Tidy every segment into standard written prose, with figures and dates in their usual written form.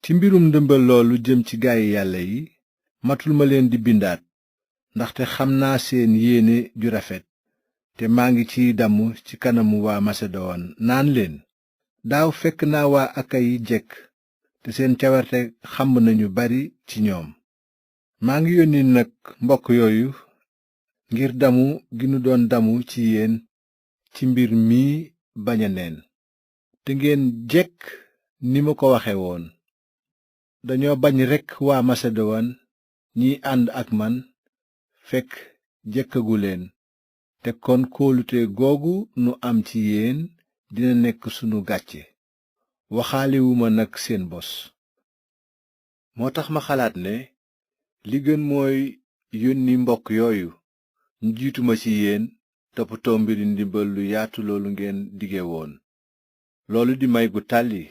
ci mbirum ndëmbal loolu jëm ci gaayi yàlla yi matul ma leen di bindaat ndaxte xam naa seen yéene ju rafet te maa ngi ciy damu ci kanamu waa masedowan naan leen daaw fekk naa waa akayi jekk te seen cawarte xamb nañu bari ci ñoom. maa ngi yónni nag mbokk yooyu ngir damu gi nu doon damu ci yéen ci mbir mii bañ a neen te ngeen jekk ni ma ko waxe woon. dañoo bañ rekk waa masedowan ñiy ànd ak man fekk jekkaguleen te kon kóolute googu nu am ci yéen dina nekk sunu gàcce waxaalewuma nag seen bos. moo tax ma xalaat ne li gën mooy yónni mbokk yooyu ñu jiitu ma ci yéen toppatoo mbiri ndimbal lu yaatu loolu ngeen dige woon loolu di may gu tàlli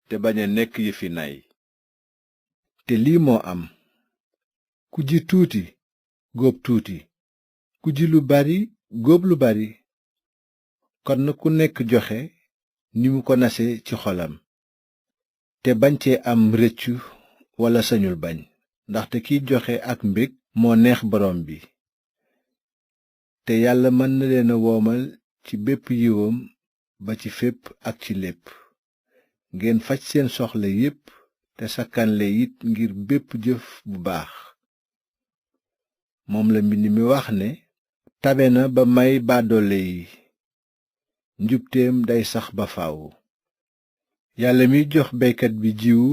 te bañ a nekk yëfi nay. te lii moo am ku ji tuuti góob tuuti ku ji lu bari góob lu bari kon na ku nekk joxe ni mu ko nase ci xolam te bañ cee am rëccu walla sañul bañ ndaxte kiy joxe ak mbég moo neex borom bi te yàlla mën na leen a woomal ci bépp yiwam ba ci fépp ak ci lépp ngeen faj seen soxla yépp te sakkanle it ngir bépp jëf bu baax. moom la mbind mi wax ne tabe na ba may baadoole yi njubteem day sax ba faaw. yàlla miy jox baykat bi jiwu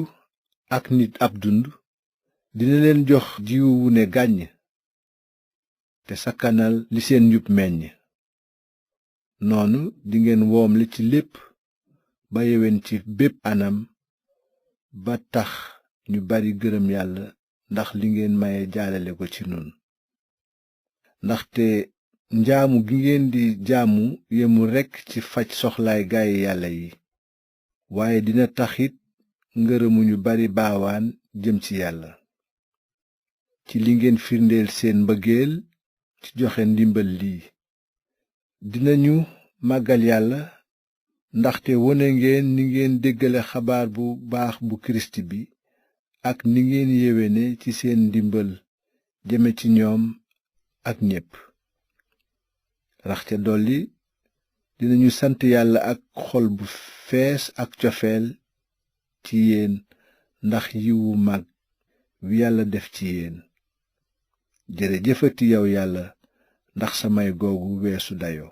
ak nit ab dund dina leen jox jiwu wu ne gàññ te sakkanal li seen njub meññ. noonu dingeen woomle ci lépp ba yewen ci bépp anam ba tax ñu bari gërëm yàlla ndax li ngeen maye jaalale ko ci nun. ndaxte njaamu gi ngeen di jaamu yemul rekk ci faj soxlaay gaayi yàlla yi waaye dina taxit ngërëmu ñu bari baawaan jëm ci yàlla ci li ngeen firndeel seen mbëggeel ci joxe ndimbal lii. dinañu màggal yàlla ndaxte wone ngeen ni ngeen déggale xabaar bu baax bu kirist bi ak ni ngeen yéwéne ci seen ndimbal jëme ci ñoom ak ñépp. rax ca dolli dinañu sant yàlla ak xol bu fees ak cofeel ci yéen ndax yiwu mag wi yàlla def ci yéen. jërëjëfati yow yàlla ndax sa may googu weesu dayoo.